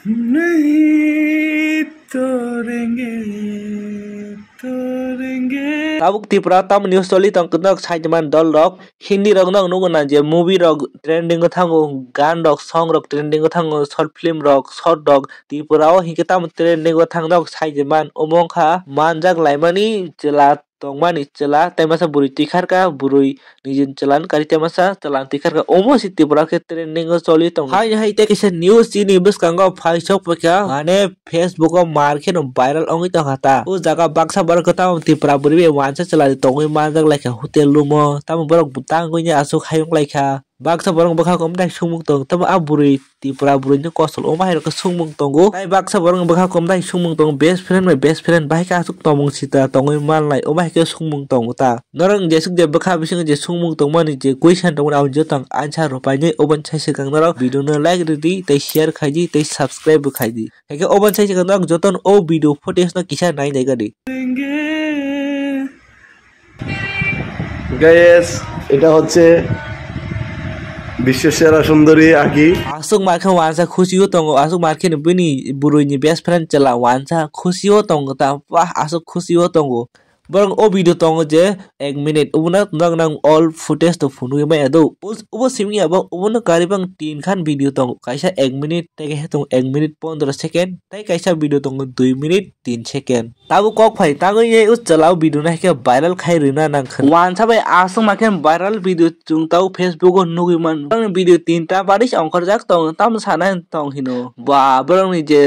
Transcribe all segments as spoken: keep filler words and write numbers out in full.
नहीं तोड़ेंगे, तोड़ेंगे। Tabuk Tripura tamo news choli tong kwnak saiman dol rok, Hindi rok no nugo na je movie rok trending o thango, gan rok, song rok trending o thango, short film rok, short rok, Tripura o hinkhe tamo trending o thang nok saiman omo wngkha manjak laimani chwla tongmani chwla, tei masa bwrwi twi kharkha, bwrwi nijin chwla ni kari tei masa chwla twi kharkha. Omo se Tripura khe trending o choli tongo. Haini hai tei kaisa news chini bwskango phai sok paikha, mane Facebook o mar kheno viral wngwi tongkha ta. O jaga baksa borok kwtal Tripura bwrwi bai wansa chwla tongwi manjak laikha hotel room o, tamo borok tangwi aswk hayung laikha. Baksa borok bwkha kom dai sumung tong, tamo a bwrwi Tripura bwrwini kosol omo hai rok khe sumung tongo. Tai baksa borok bwkha kom dai sumung tongo, best friend bai best friend bahai khe aswk tongmung sita tongwi manlai omo hai khe sumung tongo ta. Norok jesuk je bwkha bising je sumung tongmani je question tongmani abo joto ang answer rw painai, oboni sai swkang norok video no like rwdi tei share khaidi tei subscribe bo khaidi. Haikhe oboni sai swkang norok joto no o video footage no kisa nai nai gadi. Guys, এটা হচ্ছে বিশ্ব সেরা সুন্দরী আঁকি। Aswk mar khe wansa khusi o tongo, aswk mar khe bini bwrwi ni best friend chwla wansa khusi o tongo ta, wah, aswk khusi o tongo. Borok o video tongo je ek minute, obono nang nang all footage to phunugwi maya do. Us-, ubo simi abo, ubono karibang tin khan video tongo. Kaisa ek minute, tei kaisa tongo ek minute pondro second, tei kaisa video tongo dui minute tin second. Tabuk kok phai tangwi ye o chwla o video no hai khe viral khai rwna nang kha. Wansa bai aswk ma khe viral video chwng tabuk Facebook o nugwi mano. Ang video tinta baris ongkhorjak tongo, tamo sana tong hino. Ba, borok ni je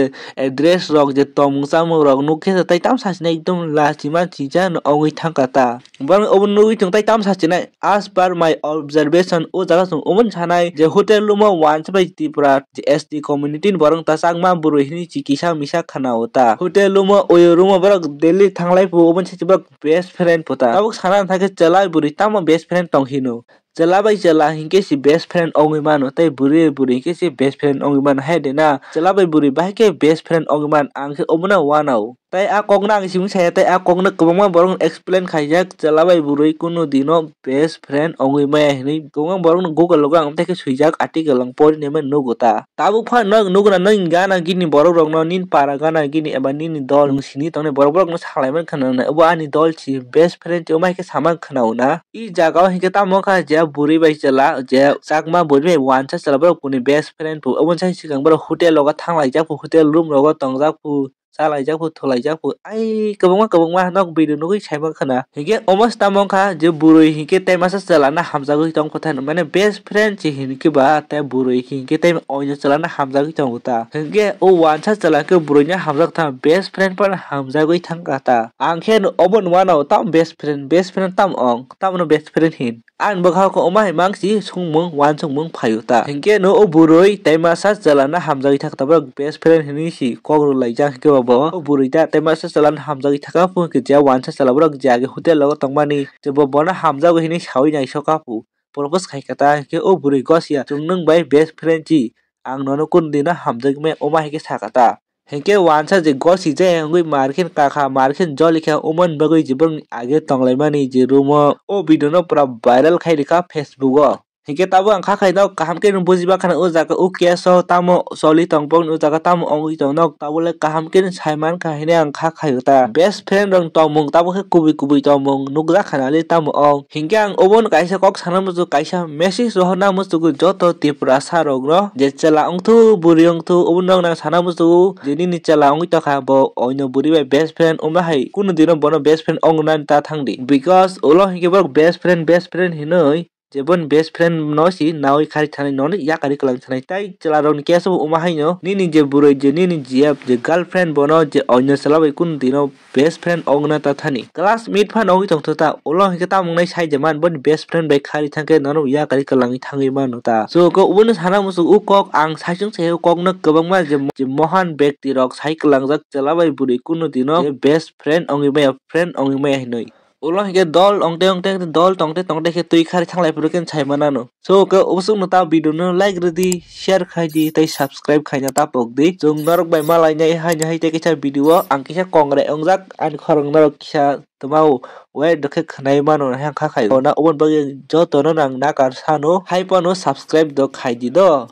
address rok je tongmung chamung rok nuk khe tai tam sachina ekdom lachima chicha no ongwi thangkha ta. Borok obo nugwi chwng tai tam sachinai. As per my observation, o jaga chwng omo sanai je hotel room o wansa bai Tripura je S T community ni borok ta chakma bwrwi hini chi kisa misa khana o ta. Hotel room o, oyo room o borok daily thanglai phu, obo se borok best friend pho ta. Tabuk sana thangkhe chwla bwrwi tamo best friend tong hino. Chwla bai chwla hinkhe se best friend ongwi mano, tei bwrwi bai bwrwi hinkhe se best friend ongwi mano. Hai de na, chwla bai bwrwi bahai khe best friend ongwi mano, ang khe omono wanao. Tei a kokno ang simi saya, tei a kokno kwbangma borok explain khaijak, chwla bai bwrwi kunu dino best friend ongwi maya hinwi. Kwbangma borok no Google logo ang tei khe swijak article ang pori naimani nugo ta. Tabuk phano nugo na nini gana gini borok rok no, nini para gana gini eba nini dol nwng sini tongnai borok, borok no salai man khana na, obo ani dol si, best friend si, omo hai khe sama khana o na. I jaga o hinkhe tamo kha je bwrwi bai chwla, je chakma bwrwi bai wansa chwla borok kuni best friend pho. Obo sai swkang borok hotel rogo thang laijak pho, hotel room rogo tongjak pho, cha laijak pho, thu laijak pho. Ai kwbangma kwbangma nok video nugwi sai man khana. Hinkhe omo se tamo kha je bwrwi hinkhe tei masa chwla no hamjagwi tong pho thani, mane best friend se hinkhe ba tei bwrwi hinkhe tei oino chwla no hamjagwi tongo ta. Hinkhe o wansa chwla khe bwrwi no hamjak tha, best friend phano hamjagwi thang kha ta. Ang khe obo no wanao tam best friend, best friend tam ong, tamno best friend hin. Ang bwkha khe omo hai mang si sungmung, wansukmung phaio ta. Hinkhe no o bwrwi tei masa chwla no hamjagwi thang kha ta, borok best friend hinwi si kok rw laijak hinkhe ba bo o bwrwi da tei masa chwla no hamjagwi thang kha phu hinkhe je wansa chwla borok je age hotel rogo tongmani je bo bono hamjago hinwi sawi naisok kha phu. Propose khai kha ta hinkhe o bwrwi gosia chwng nwng bai best friend si. Ang nono kunu dino hamjagwi maya, omo hai khe sa kha ta. Hinkhe wansa je gosi je wngwi mar khe kakha, mar khe joli kha, omo ni bagwi je bwrwng age tonglaimani je room o, o video no pura viral khai rikha Facebook o. Hinkhe tabuk ang kha khai nok kaham khe no bujiba khana o jaga o case o tamo choli tong bokni o jaga tamo wngwi tong nok tabuk le kaham khe no sai man kha hinwi ang kha khai o ta. Best friend rok tongmung tabuk khe kubui kubui tongmung nukjak khana le tamo ong. Hinkhe ang obono kaisa kok sana muchuk, kaisa message rohorna muchugo joto Tiprasa rokno, je chwla wngthu, bwrwi wngthu, obo nok nang sana muchugo je nini chwla wngwi tongkha, bo oino bwrwi bai best friend wngma hai, kunu dino bono best friend wngnani ta thangdi, because ulo hinkhe borok best friend, best friend hinwi je boni best friend no si nawi khari thanai, nono yakari kwlang thanai, tai chwla rokni case bo wngma haino nini je bwrwi, je nini G F, je girlfriend, bono je oino chwla bai kunu dino best friend wngna ta thani. Classmate phano wngwi tongtho ta. Ulo hinkhe tamo wngnai sai je man, boni best friend bai khari thangkhe nono yakari kwlangwi thangwi mano ta. So, khe ubono sana muchuk o kok ang saichung sai o kokno kwbangma je, je mohan bekti rok sai kwlangjak chwla bai bwrwi kunu dino je best friend wngwi maya, friend wngwi maya hinwi. Ulo hinkhe dol ongte ongte dol tongte tongte khe twi khari thanglai phuru khe sai manano. So, khe oboswkno ta video no like rwdi, share khaidi tei subscribe khaina ta pokdi. Chwng norok bai malainai haino hai tei kaisa video o ang kisa kongrai wngjak, ani khorang norok kisa twmao wait rwkhe khwnai mano hai kha khai. Ona oboni bagwi jotono nang nakar sano hai phano subscribe do khaidi do.